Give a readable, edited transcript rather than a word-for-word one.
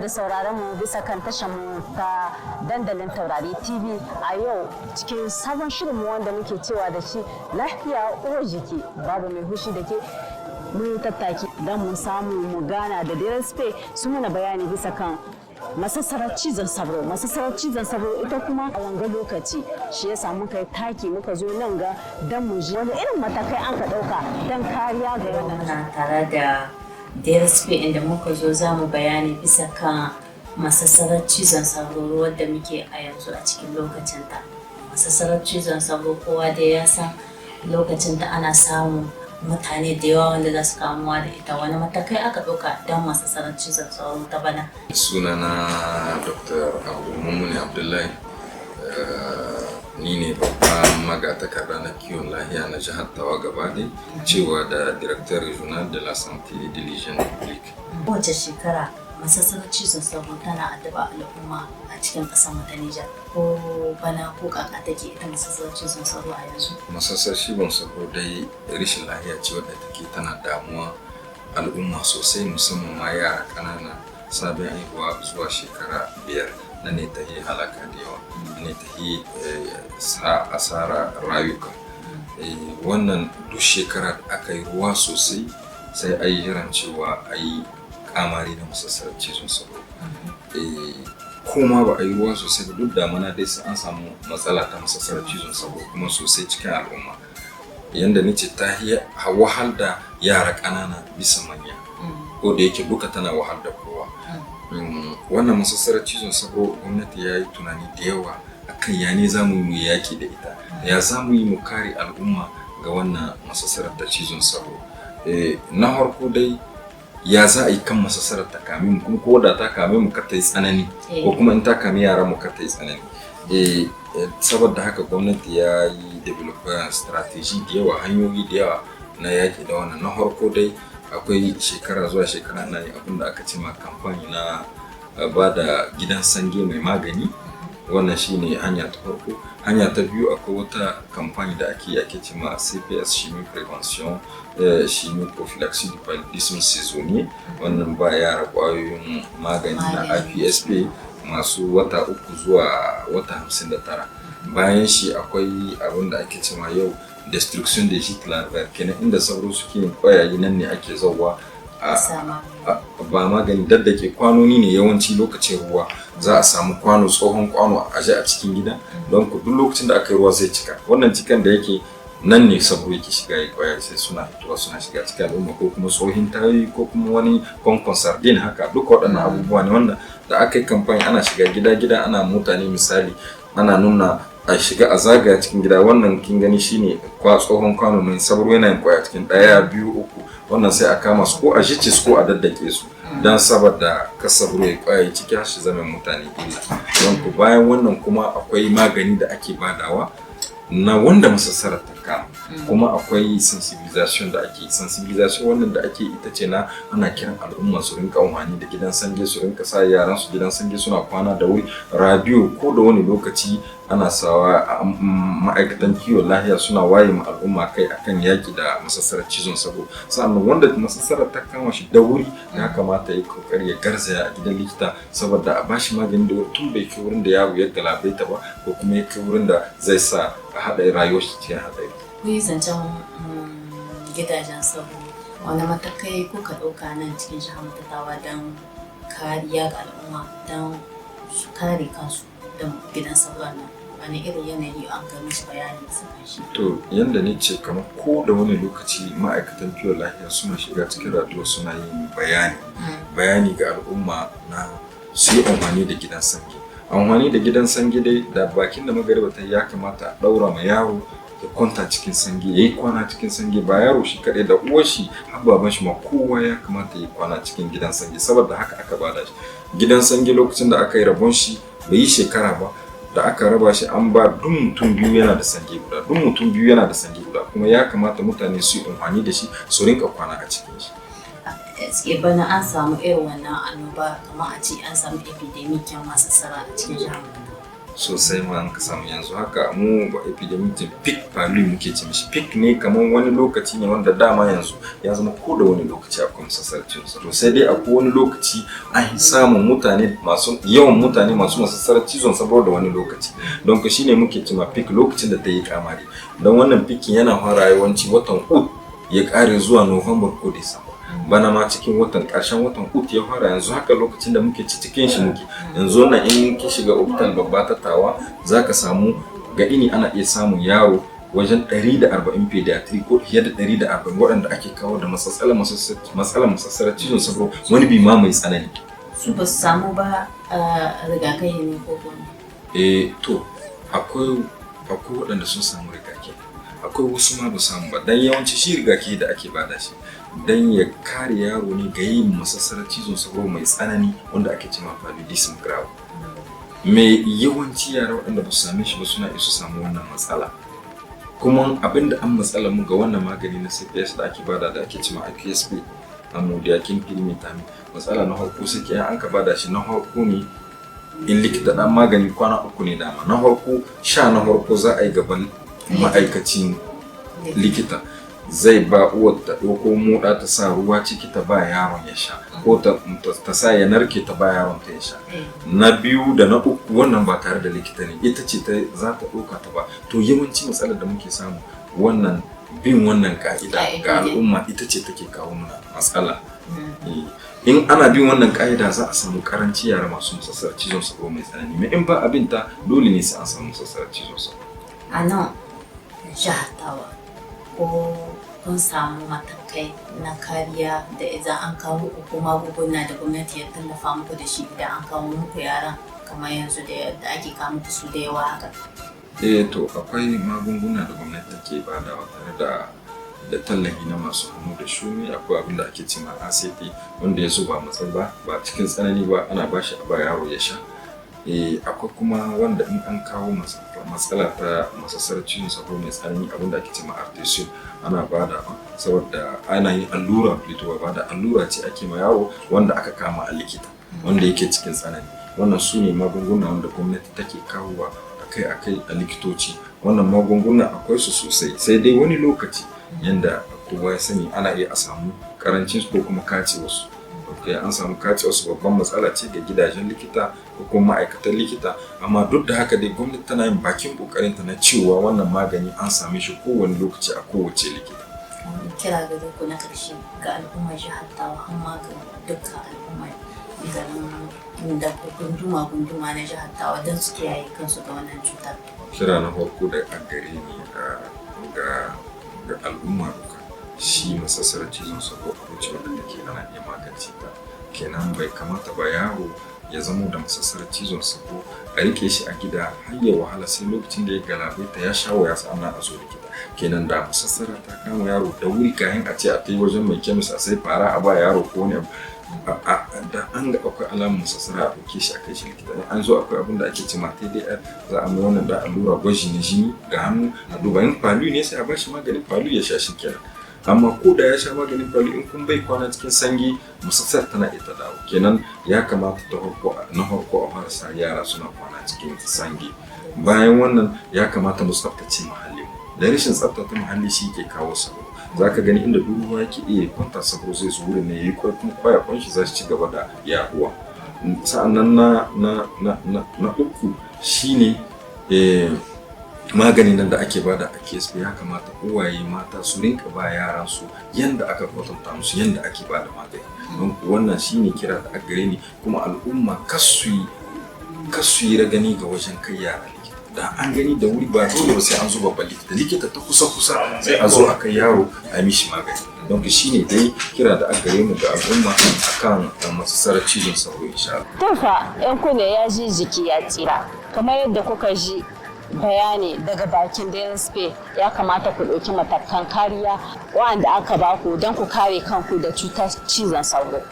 Da sauraron mu bisa kan tashar mu ta Dandalin Taurari TV a yau cikin sabon shirinmu wanda muke cewa da shi "Lafiya uwar jiki, babu mai hushi da ke". Mun yi tattaki don mu samu mu gana da DRSP su mana bayani bisa kan masassarar cizon sabro. Masassarar cizon sabro ita kuma a wanga lokaci, shi yasa muka yi taki muka zo nan ga don mu ji wani irin matakai an ka ɗauka don kariya ga wannan. Muna tare da DRSP, inda muka zo za mu bayani bisa kan masassarar cizon sauro wadda muke a yanzu a cikin lokacinta. Masassarar cizon sauro, kowa dai ya san lokacinta ana samun mutane da yawa wanda za su kamuwa da ita. Wani matakai aka ɗauka don masassarar cizon sauro ta bana? Sunana Dr. Abdulmumuni Abdullahi, ni ne babban magatakarda na kiwon lahiya na jihar Tawa gaba ɗaya, cewa da directeur régional de la santé et de l'hygiène publique. Kowace shekara masassarar cizon sauro tana addaba al'umma a cikin ƙasar mu ta Nijar. Ko bana ko kaka take ita masassarar cizon sauro a yanzu? Masassar cizon sauro dai rashin lahiya ce wadda take tana damuwa al'umma sosai, musamman ma yara ƙanana sabon haihuwa zuwa shekara 5. Na ne ta yi halaka da yawa, ne ta yi sa asara rayuka. Wannan duk shekara da aka yi ruwa sosai, sai a yi jiran cewa a yi kamari na masassarar cizon sauro. Ko ma ba a yi ruwa sosai ba, duk damana dai sai an samu matsala ta masassarar cizon sauro, kuma sosai cikin al'umma. Yanda nace, ta yi wahal da yara ƙanana bisa manya, ko da yake duka tana wahal da kowa. Wannan masassarar cizon sauro, gwamnati ya yi tunani da yawa akan ya ne za mu yi yaki da ita, ya za mu yi mu kare al'umma ga wannan masassarar ta cizon sauro. Na farko dai, ya za a yi kan masassarar ta kame mu, kuma ko da ta kame mu kar ta yi tsanani, ko kuma in ta kame yaran mu kar ta yi tsanani. Saboda haka gwamnati ya yi développer stratégie da yawa, hanyoyi da yawa na yaƙi da wannan. Na farko dai, akwai shekara zuwa shekara ana yin abin da aka ce ma campagne na ba da gidan sange mai magani. Wannan shine hanya ta farko. Hanya ta biyu, akwai wata campagne da ake ce ma CPS, chimio prévention, chimio prophylaxie du paludisme saisonnier. Wannan ba yara kwayoyin magani na IPSP masu wata 3 zuwa wata 59. Bayan shi akwai abin da ake ce ma yau destruction des gîtes larvaires, kenan inda sauro suke yin kwayaye, nan ne ake zauwa ba magani, daddake kwanoni ne. Yawanci lokacin ruwa za a samu kwano, tsohon kwano, a aje a cikin gida don ku duk lokacin da aka yi ruwa zai cika. Wannan cikan da yake nan ne sauro yake shiga ya kwaya, sai suna fitowa suna shiga cikin al'umma, ko kuma tsohin tayoyi, ko kuma wani kwankwan sardine haka. Duka waɗannan abubuwa ne wanda da aka yi campagne, ana shiga gida gida, ana mutane misali, ana nuna a shiga a zagaya cikin gida. Wannan kin gani shine kwa tsohon kwano mai sauro yana yin kwaya cikin, ɗaya, biyu, uku. Wannan sai a kama su, ko a jice su ko a daddake su, don saboda kar sauro ya kwaye ciki har shi zama mutane illa. Don ku bayan wannan kuma akwai magani da ake badawa na wanda masassarar ta kama, kuma akwai sensibilisation da ake. Sensibilisation wannan da ake ita ce na ana kiran al'umma su rinka amfani da gidan sange, su rinka sa yaran su gidan sange, suna kwana da wuri. Radio ko da wani lokaci ana sawa, ma'aikatan kiwon lafiya suna waye ma al'umma kai akan yaki da masassarar cizon sauro. Sannan wanda masassarar ta kama shi da wuri, ya kamata ya kokari ya garzaya a gidan likita, saboda a bashi magani da wuri tun bai kai wurin da yaro ya galabaita ba, ko kuma ya kai wurin da zai sa a haɗa rayuwar shi cikin haɗari. Ku yi zancen gidajen sauro. Wani matakai kuka ɗauka nan cikin jihar Tawa don kariya ga al'umma, don su kare kansu da gidan sauron nan? Wani irin yanayi an kai musu bayani bisa kan shi? To, yanda ni ce, kamar ko da wani lokaci ma'aikatan kiwon lafiya suna shiga cikin rayuwa, suna yin bayani ga al'umma na su yi amfani da gidan sange. Amfani da gidan sange dai, da bakin da magariba ta, ya kamata a ɗaura ma yaro ya kwanta cikin sange, ya yi kwana cikin sange. Ba yaro shi kaɗai, da uwar shi har baban shi ma, kowa ya kamata ya yi kwana cikin gidan sange. Saboda haka aka bada shi gidan sange. Lokacin da aka yi rabon shi, bai yi shekara ba da aka raba shi, an ba duk mutum biyu yana da sange guda, duk mutum biyu yana da sange guda. Kuma ya kamata mutane su yi amfani da shi, su rinka kwana a cikin shi. Eske bana an samu irin wannan annoba, kamar a ce an samu épidémie kyan masassara a cikin jihar? Sosai ma an ka samu. Yanzu haka mu ba epidemic din pic palu muke ce mishi. Pic ne kamar wani lokaci ne wanda dama yanzu ya zama ko da wani lokaci akwai masassarar cizon sauro. Sai dai akwai wani lokaci an yi samun mutane masu yawan, mutane masu masassarar cizon sauro da wani lokaci. Don ka shine muke cema pic, lokacin da ta yi kamari. Don wannan pikin yana fara yawanci watan Août, ya kare zuwa November ko December. Bana ma cikin watan, karshen watan Août ya fara. Yanzu haka lokacin da muke ci cikin shi muke yanzu wannan. In ki shiga hospital babba ta Tawa, zaka samu ga ini ana iya samun yaro wajen 140 pediatric ko fiye da 140 waɗanda ake kawo da matsalar masassarar cizon sauro, wani bi ma mai tsanani. Su ba su samu ba rigakafi ne ko kuma? Eh, to akwai waɗanda sun samu rigakafi, akwai wasu ma ba samu ba. Dan yawanci shi rigakafi da ake bada shi dan ya kare yaro ne ga yin masassarar cizon sauro mai tsanani wanda ake cewa paludism grave. Mai yawanci yara waɗanda ba su same shi ba suna iya su samu wannan matsala. Kuma abinda an matsala mu ga wannan magani na CPS da ake bada, da ake cewa IPSP, amodiaquine pyrimethamine, matsala na farko suke an ka bada shi na farko ne, in likita dan magani kwana 3 ne dama. Na farko sha na farko za a yi gaban ma'aikacin likita, zai ba uwar ta ɗauko moɗa ta sa ruwa ciki ta ba yaron ya sha, ko ta sa ya narke ta ba yaron ta ya sha. Na biyu da na uku wannan ba tare da likita ne, ita ce ta za ta ɗauka ta ba. To yawanci matsalar da muke samu, wannan bin wannan ka'ida ga al'umma ita ce take kawo mana matsala. In ana bin wannan ka'ida za a samu karanci yara masu masassarar cizon sauro mai tsanani. Mai in ba abin ta, dole ne sai an samu masassarar cizon sauro. A nan jihar Tawa, ko kun samu matakai na kariya da idan an kawo muku ko magunguna da gwamnati ya tallafa muku da shi, idan an kawo muku yaran kamar yanzu da yadda ake kawo muku su da yawa haka? Eh, to akwai magunguna da gwamnati take badawa tare da tallafi na masu hannu da shuni. Akwai abin da ake cema ACT, wanda ya zo ba matsayi ba, ba cikin tsanani ba, ana ba shi a ba yaro ya sha. Eh, akwai kuma wanda in an kawo matsala ta masassarar cizon sauro mai tsanani, abin da ake cema artesunate, ana bada saboda ana yin allura plutôt ba da allura ce ake ma yaro wanda aka kama a likita, wanda yake cikin tsanani. Wannan su ne magunguna wanda gwamnati take kawowa akai-akai a likitoci. Wannan magunguna akwai su sosai, sai dai wani lokaci, yanda kowa ya sani, ana iya a samu karancin su ko kuma kace wasu. Ok, an samu kace wasu babban matsala ce ga gidajen likita ko kuma ma'aikatan likita. Amma duk da haka dai gwamnati tana yin bakin kokarinta na cewa wannan magani an same shi kowane lokaci a kowace likita. Kira gare ku na ƙarshe ga al'ummar jihar Tawa, har ma ga dukkan al'ummar garin da gunduma gunduma na jihar Tawa, don su kiyaye kansu ga wannan cutar. Kira na farko da a gare ni ga al'umma duka, shi masassarar cizon sauro abu ce wanda take ana iya magance ta. Kenan bai kamata ba yaro ya zamo da masassarar cizon sauro a rike shi a gida har ya wahala, sai lokacin da ya galabaita, ya sha wuya, sa'an a zo likita. Kenan da masassara ta kama yaro da wuri, kayan a ce a tai wajen mai kemis a sai fara a ba yaro ko wani abu, da an ga akwai alamun masassara, a ɗauke shi a kai shi likita. In an zo, akwai abin da ake ce ma TDR, za a mai wannan da allura, gwaji na jini ga hannu, a duba in palu ne, sai a bashi maganin palu ya sha, shi kenan. Amma ko da ya sha maganin palu, in kun bai kwana cikin sanyi, masassar tana iya ta dawo. Kenan ya kamata ta farko na farko a fara sa yara suna kwana cikin sanyi. Bayan wannan, ya kamata mu tsaftace muhalli. Da rashin tsaftace muhalli shi ke kawo sauro. Za ka gani inda duk ruwa yake iya kwanta, sauro zai zo wurin ne ya yi kwai, kuma kwayakwan shi za su ci gaba da yaduwa. Sa'annan na uku shine maganin nan da ake bada a KSP, ya kamata uwaye mata su rinka ba yaran su yanda aka kwatanta musu yanda ake bada magani. Don wannan shine kira da aka gare ni. Kuma al'umma kasu yi ragani ga wajen kai yara likita. Da an gani da wuri, ba dole ba sai an zo babban likita, likita ta kusa kusa sai a zo a kai yaro a mishi magani. Don shine dai kira da aka gare mu ga al'umma akan masassarar cizon sauro, insha Allah. Tufa yan kunne ya ji jiki ya tsira. Kamar yadda kuka ji bayani daga bakin DSP, ya kamata ku ɗauki matakan kariya waɗanda aka baku don ku kare kanku da cutar cizon sauro.